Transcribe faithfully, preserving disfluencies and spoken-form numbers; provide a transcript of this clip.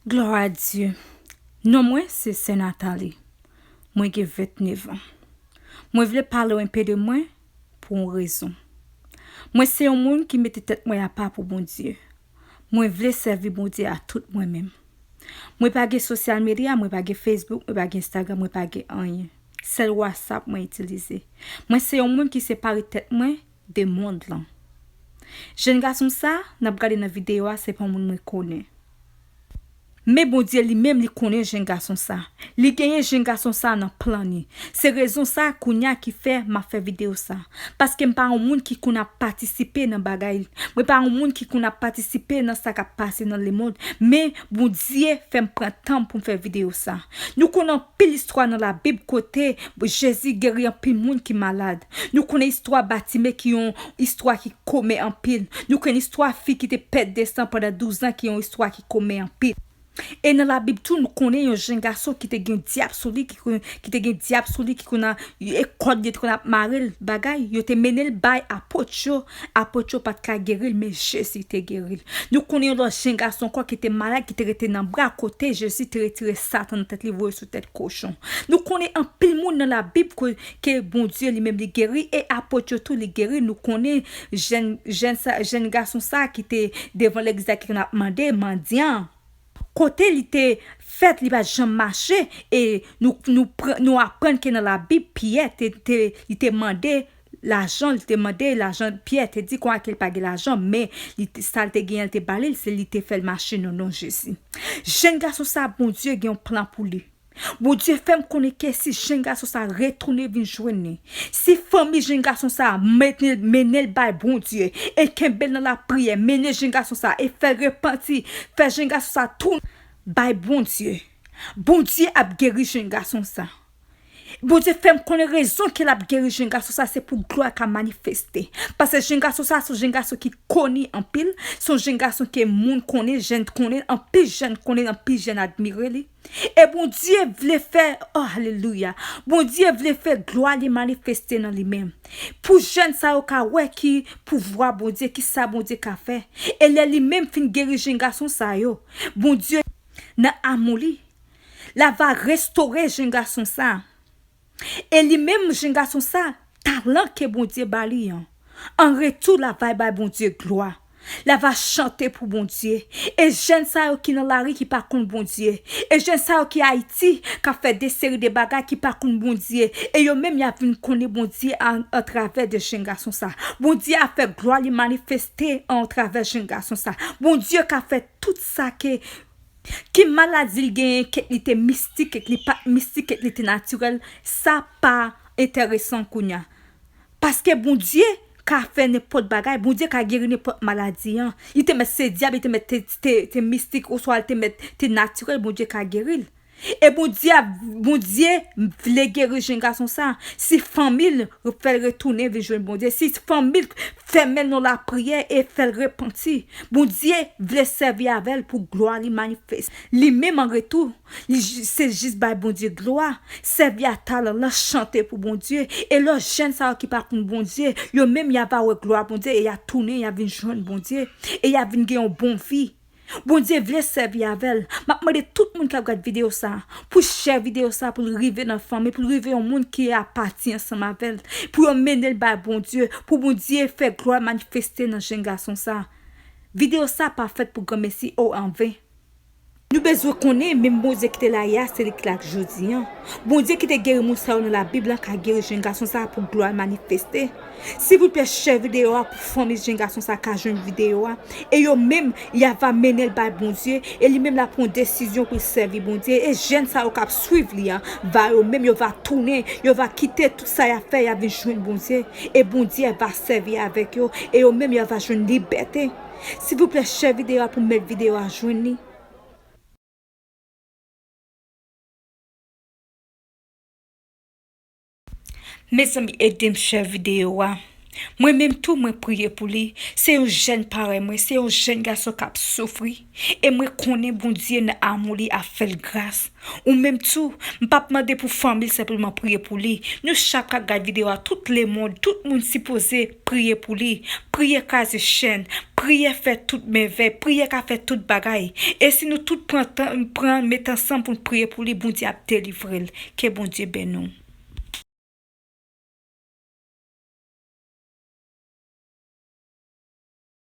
Glwa a Dye. Non mwen se Sè Nathalie. Mwen gen vennèf an. Mwen vle pale w enpe de mwen pou yon rezon. Mwen se yon moun ki mete tèt mwen apa pou Bondye. Mwen vle sèvi Bondye a tout mwen menm. Mwen pa gen sosyal medya, mwen pa gen Facebook, mwen pa gen Instagram, mwen pa gen anyen. Sèl WhatsApp mwen itilize. Mwen se yon moun ki separe tèt mwen de mond lan. Jèn gason sa, n ap gade nan videyo a, se pa yon moun mwen konnen. Men Bondye li menm li konnen jèn gason sa. Li genyen jèn gason sa nan plan li. Se rezon sa kounye a ki fè m ap fè videyo sa. Paske m pa yon moun ki konn ap patisipe nan bagay. Mwen pa yon moun ki konn ap patisipe nan sa k ap pase nan lemonn. Men Bondye fè m pran tan m pou m fè videyo sa. Nou konnen anpil istwa nan Labib kote Jezi geri anpil moun ki malad. Nou konnen istwa Batime ki yon istwa ki komen anpil. Nou konnen istwa fi ki te pèd de san pandan douz an ki yon istwa ki komen anpil. E nan Labib tou, nou konnen yon jèn gason ki te gen dyab sou li, ki, kon- ki te gen dyab sou li, ki konn a- e kòd li te konn ap mare l, bagay, yo te mennen l bay apot yo, apot yo pa t ka geri l, men Jezi te geri l. Nou konnen yon lòt jèn gason ankò ki te malad, ki te rete nan bra kote Jezi te retire Satan nan tèt li, voye sou tèt kochon. Nou konnen anpil moun nan Labib ke, ke Bondye li menm li geri, e apot yo tou li geri. Nou konnen jèn, jèn, sa, jèn gason sa ki te devan legliz la ki konn ap mande, mandyan. Kote li te fèt, li pa t janm mache, e nou, nou, pran- nou aprann ke nan Labib, Pyè te, te, li te mande lajan, li te mande lajan, Pyè te di konsa ke li pa gen lajan, men li te- sa l te genyen, li te ba li l, se li te fè l mache nan non Jezi. Jèn gason sa, Bondye gen yon plan pou li. Bondye fè m konnen ke si jèn gason sa retounen vin jwenn li, si fanmi jèn gason sa mennen, mennen l bay Bondye, e kenbe l nan lapriyè, mennen jèn gason sa, e fè l repanti, fè jèn gason sa tounen bay Bondye, Bondye ap geri jèn gason sa. Bondye fè m konnen rezon ke l ap geri jèn gason sa, se pou glwa ka manifeste. Paske jèn gason sa, se yon jèn gason ki koni anpil, se yon jèn gason ke moun konnen, jèn konnen, anpil jèn konnen, anpil jèn admire li. E Bondye vle fè, oh, alelouya. Bondye vle fè glwa li manifeste nan li menm. Pou jèn sa yo ka wè ki pouvwa Bondye, ki sa Bondye ka fè. E lè li menm fin geri jèn gason sa yo, Bondye, nan amou li, l a va restore jèn gason sa. E li menm, jèn gason sa, talan ke Bondye ba li an, an retou, l a va bay Bondye glwa. L a va chante pou Bondye. E jèn sa yo ki nan lari ki pa konn Bondye. E jèn sa yo ki Ayiti k ap fè de seri de bagay ki pa konn Bondye. E yo menm y ap vin konnen Bondye a, atravè de jèn gason sa. Bondye ap fè glwa li manifeste atravè jèn gason sa. Bondye ka fè tout sa ke Ki maladi l genyen, kèt li te mistik, kèt li pa t mistik, kèt li te natirèl, sa pa enteresan kounye a. Paske Bondye ka fè nenpòt bagay, Bondye ka geri nenpòt maladi an. Li te mèt se dyab, li te mèt te, te, te mistik, oswa li te mèt te natirèl, Bondye ka geri l. E Bondye a, Bondye vle geri jèn gason sa. Si fanmi l fè l retounen vin jwenn Bondye, si fanmi l fèmen l nan lapriyè e fè l repanti, Bondye vle sèvi avè l pou glwa li manifeste. Li menm an retou, li ji- se jis bay Bondye glwa, sèvi a talan l lan, chante pou Bondye. E lòt jèn sa yo ki pa konn Bondye, yo menm y a va wè glwa Bondye e y a tounen, y a vin jwenn Bondye. E y a vin gen yon bon vi. Bondye vle sèvi avè l. M ap mande tout moun k ap gad videyo sa a pou share videyo sa a, pou l rive nan fanmi, pou l rive yon moun ki apati ansanm avè l, pou yo mennen l bay Bondye, pou Bondye fè glwa manifeste nan jèn gason sa a. Videyo sa a pa fèt pou granmesi o anven. Nou bezwen konnen menm Bondye ki te la yè a, se li ki la jodi an. Bondye ki te geri moun sa yo nan Labib la ka geri jèn gason sa a pou glwa l manifeste. Silvouplè, share videyo a pou fanmi jèn gason sa a ka jwenn videyo a. E yo menm, y a va mennen l bay Bondye. E li menm l a pran yon desizyon pou l sèvi Bondye. E jèn sa yo k ap swiv li a, va yo menm, yo va tounen, yo va kite tout sa y ap fè, y a vin jwenn Bondye. E Bondye va sèvi avèk yo. E yo menm, y a va jwenn libète. Silvouplè, share videyo a pou mèt videyo a jwenn li. Mezanmi, ede m share videyo a. Mwen menm tou, mwen priye pou li. Se yon jèn parèy mwen, se yon jèn gason k ap soufri. E mwen konnen Bondye nan amou li ap fè l gras. Ou menm tou, m p ap mande pou fanmi l, senpleman priye pou li. Nou chak k ap gad videyo a, tout lemonn, tout moun sipoze priye pou li. Priye kraze chèn, Priyè fè tout mèvèy, priyè ka fè tout bagay. E si nou tout pran tan, pran met ansanm pou n priye pou li, Bondye ap delivre l. Ke Bondye beni w.